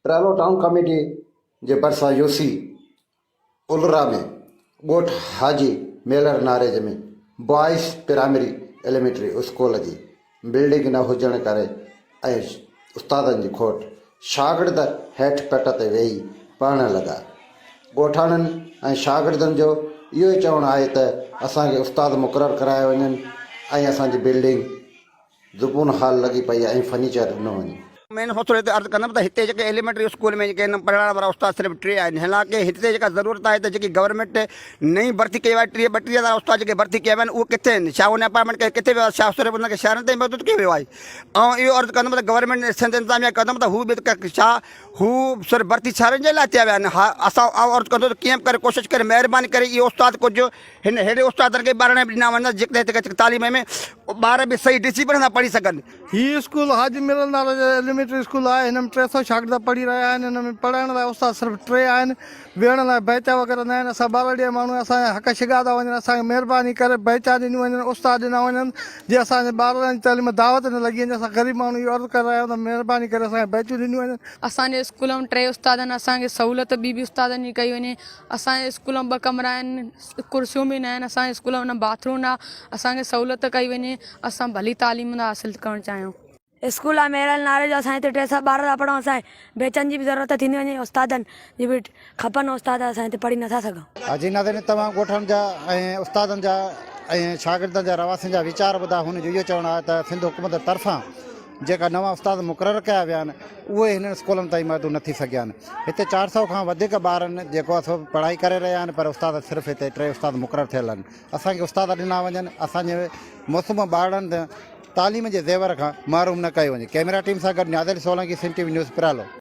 پرالو town committee جي ڀرسان UC الرا ۾ ڳوٺ حاجي ميلر ناريج ۾ بوائز پرائمري ايليمينٽري اسڪول جي بلڊنگ نه هجڻ ڪري ۽ استادن جي کوٽ شاگرد هيٺ پٽ تي ويهي پڙهڻ لڳا. ڳوٺاڻن ۽ شاگردن جو اهو ئي چوڻ آهي ته اسان کي استاد مقرر ڪرايا وڃن ۽ اسان جي بلڊنگ زبون حال لڳي پئي ۽ فرنيچر ڏنو وڃي. مين حوصلي تي عرض ڪندم ته هتي جيڪي ايليمينٽري اسڪول ۾ جيڪي آهن پڙهائڻ وارا استاد صرف ٽي آهن حالانڪه هتي جيڪا ضرورت آهي ته جيڪي گورنمينٽ نئين ڀرتي ڪئي آهي 30 32 هزار استاد جيڪي ڀرتي ڪيا ويا آهن اهي ڪٿي آهن ڇا ان اپائنٽمينٽ ڪري ڪٿي ويو آهي ڇا صرف انهن کي شهرن تائين محدود ڪيو ويو آهي آئون اهو عرض ڪندم ته گورنمينٽ سنڌ انتظاميا ڪندم ته هو به ڇا هو صرف ڀرتي شهرن جي لاء ٿيا ويا آهن ها اسان آئون عرض ڪندس ته ڪيئن به ڪري ڪوشش ڪري مهرباني ڪري اهي استاد ڪجهه هن ههڙي استادن کي ٻارڙن ۾ ڏنا وڃن جيڪڏهن هتي تعليم ۾ ٻار به صحيح ڊسيپلن سان پڙهي سگهن. هي اسڪول حاجي ميرل نالي جو ايليمينٽري اسڪول آهي. هن ۾ 300 شاگرد پڙهي رهيا آهن. هن ۾ پڙهائڻ لاء استاد صرف ٽي آهن. ويهڻ لاء بينچ وغيره نه آهن. اسان ٻارڙي جا ماڻهو آهيون. اسان جا حق ڇڳا ٿا وڃن. اسان کي مهرباني ڪري بينچا ڏنيون وڃن، استاد ڏنا وڃن. جي اسان جي ٻارڙن جي تعليم دعوت نه لڳي وڃي. اسان غريب ماڻهو اهو عرض ڪري رهيا آهيون ته مهرباني ڪري اسان کي بينچون ڏنيون وڃن. اسان جي اسڪول ۾ ٽي استاد آهن. اسان کي سهولت ٻي به استادن جي ڪئي وڃي. اسان جي اسڪول ۾ ٻه ڪمرا آهن ڪرسيون به نه آهن اسان جي اسڪول ۾ نه باٿ روم آهي اسان کي سهولت ڪئي وڃي اسان ڀلي تعليم ٿا حاصل ڪرڻ چاهيون. اسڪول آهي ميرل ناري جو اسان هتي 300 ٻار ٿا پڙهون اسان کي بيچن جي به ضرورت ٿيندي وڃي استادن جي به کپن استاد اسان هتي پڙهي نٿا سگهون. جي ناظرين توهان ڳوٺن جا ۽ استادن جا ۽ شاگردن جا رهواسين جا ويچار ٻڌا هن جو اهو چوڻ آهي ته سنڌ حڪومت طرفان جيڪا نوان استاد مقرر ڪيا ويا آهن اهي هنن اسڪولن تائين محدود نه ٿي سگهيا آهن هتي 400 کان وڌيڪ ٻارن جيڪو آهي سو پڙهائي ڪري رهيا آهن پر استاد صرف هتي ٽي استاد مقرر ٿيل آهن اسان کي استاد ڏنا وڃن اسان جي معصوم ٻارڙن تعليم جي زيور کان محروم نه ڪيو وڃي ڪئميرا ٽيم سان گڏ Niaz Ali Solanki Sindh T V news Paralo.